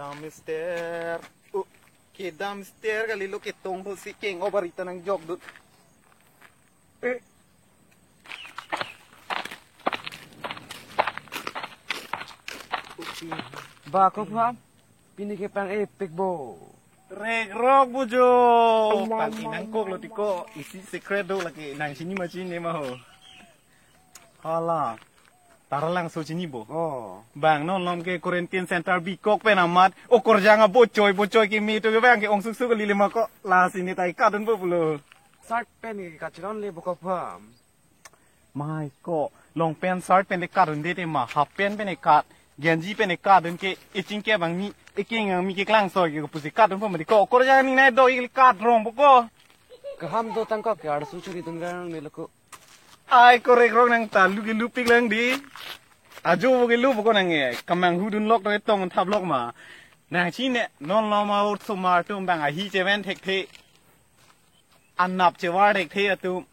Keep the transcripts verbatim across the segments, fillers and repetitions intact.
Dumpster. Oh, ke dumpster kalilo, ketong ho si keng obarita nangjokdun. Ba, ko paham? Pini ke pang-epik bo. Rekrok bujo. Pang inang kok lo tiko, isi secret do lake nang chini ma chinine ma ho. Hala. Taralangso chini bo. Oh. Bang non lom ke quarantine center bikok pen amat. O korjang abochoi bochoi kimi to ke bang ke ong suksuk lili ma ko. Lasi ne tai kadun po pulo. Shirt pen ke kachiron le bo ko paham. Mai ko, long pant shirt pen le kadun de te ma, half pant pen le kad, genji pen le kadun ke, eching ke bang ni, eking ang mi ke klangsoi ke pusi kadun po mati ko, korjang ni nai do ik le kadrong po ko. Kaham do tangkok ke arsu churi dun garang ne loko. Ai ko rekrok nang ta lu ke lupik lang di. Ajo bo ke lu po ko nang e, kamang hudun lok to tong thap lok ma. Nang chine, non lom ma ur sumar tum bang ahi cheven thekthe. Anap chevar thekthe atum.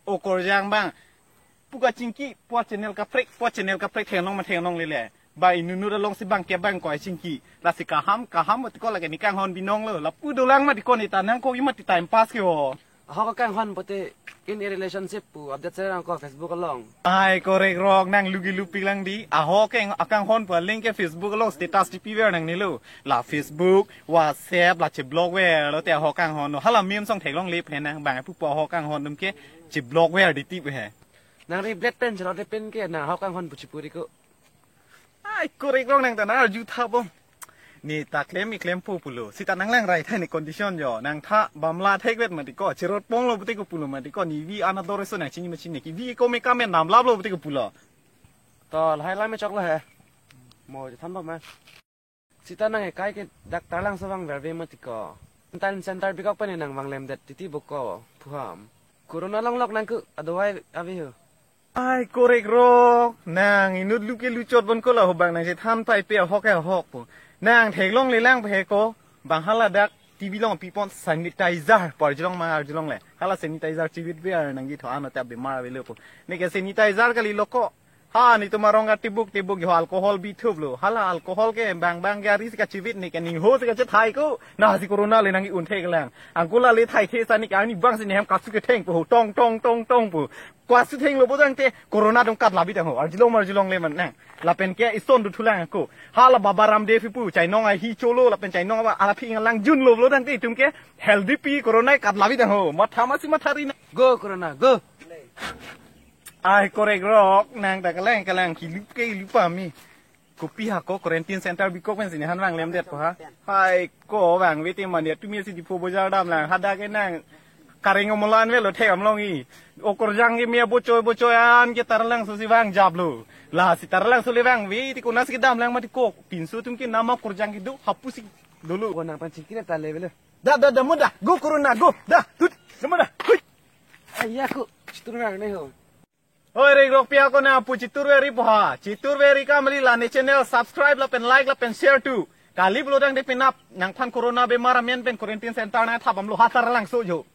O korjang bang. Pu kachingki, pu channel kaprek, pu channel kaprek thengnong ma thengnong lele. Ba inut inut along si bang ke bang ko chingki. Lasi kaham, kaham mati ko lake ne kanghon binong lo. Lapu dolang mati ko ne ta nang ko mati time pass ke ho. Ahok akanghon pote in a relationship pu update serang ko Facebook along. Ai ko rekrok nang lu ke lupik lang di. Ahok ke akanghon pu aling ke Facebook along status tipi ver nang nilo. La Facebook, WhatsApp, la cheblock ver lo te ahok kanghon. Hala meme song theklongle phen nang bang pu pu ahok kanghon dum ke cheblock ver di tip he. Nang ri blade pen chalo de pen ke nang ahok kanghon pu chipuri ko. Ai ko rekrok nang ta nang arju tha bom. Ne ta klem ik klem po pulo. Sita nang lang rai thai ne condition jo. Nang tha bamla thek vet mati ko. Cherot pong lo pute ko pulo mati ko. Ne vi ana dor so nang chini ma chini ki vi ko me kamen nam lap lo pute ko pulo. To lahai la me chok lo he. Mo je than ba ma. Sita nang ekai ke dak Taralangso vang verve mati ko. Quarantine center bikok pen nang vang lem det titi bo ko paham. Corona long lok nang ku adawai ave ho. Ai ko rekrok nang inut lu ke luchot bon ko la ho bang nang chethan pai pe ahok ke ahok po. Nang theklongle lang pe ko bang hala dak T V long pipon sanitizer pu arjulong ma arjulong le. Hala sanitizer chivit ver nang ji tho ano ta bemar ave lo po. Ne ke sanitizer kalilo ko. Ha ne tum arong ka tibuk tibuk jo alcohol bithup lo. Hala alcohol ke bang bang ke ari si kachivit ne ke ning ho si kachethai ko. Na si corona le nang un thek lang. Angkula le thai the sa ne ke ani bang si ne hem kasu ketheng po tong tong tong tong po. Kasu thenglo bo tangte corona dong katla bidang ho. Arjulong ma arjulong le man nang. Lapen ke ison du thulang ko. Hala Baba Ramdev pu chainong ahi cholo lapen chainong aba ala phi lang junlo lo tangte itum ke healthy pi corona katla bidang ho. Matha masi mathari na. Go corona, go. Ai ko rekrok nang ta kalang kalang kilup ke lupa mi. Kopi ha ko quarantine center bikok pen si ne han vang lem det po ha. Hai ko vang vete mane tumi si Diphu bojar dam lang hadak ke nang kareng omolan velo thek am long i. O korjang ke me bochoi bochoi an ke Taralangso si vang jablo. Lasi Taralangso le vang ve ti ko nasi ke dam lang mati ko. Pinso tum ke nama korjang ke do hapu si dolo. Ko nang pan chingki na ta le velo. Da da da mo da go corona go da tut da mo da. Hui. Ai ya ko chitur nang ne ho. Oi rekrok pi ako na pu chitur veri po ha. Chitur veri kamali la ne channel subscribe lapen like lapen share tu. Kali pulo dang de penap nang phan corona bemar amen pen quarantine center na thap am lo ha Taralangso jo.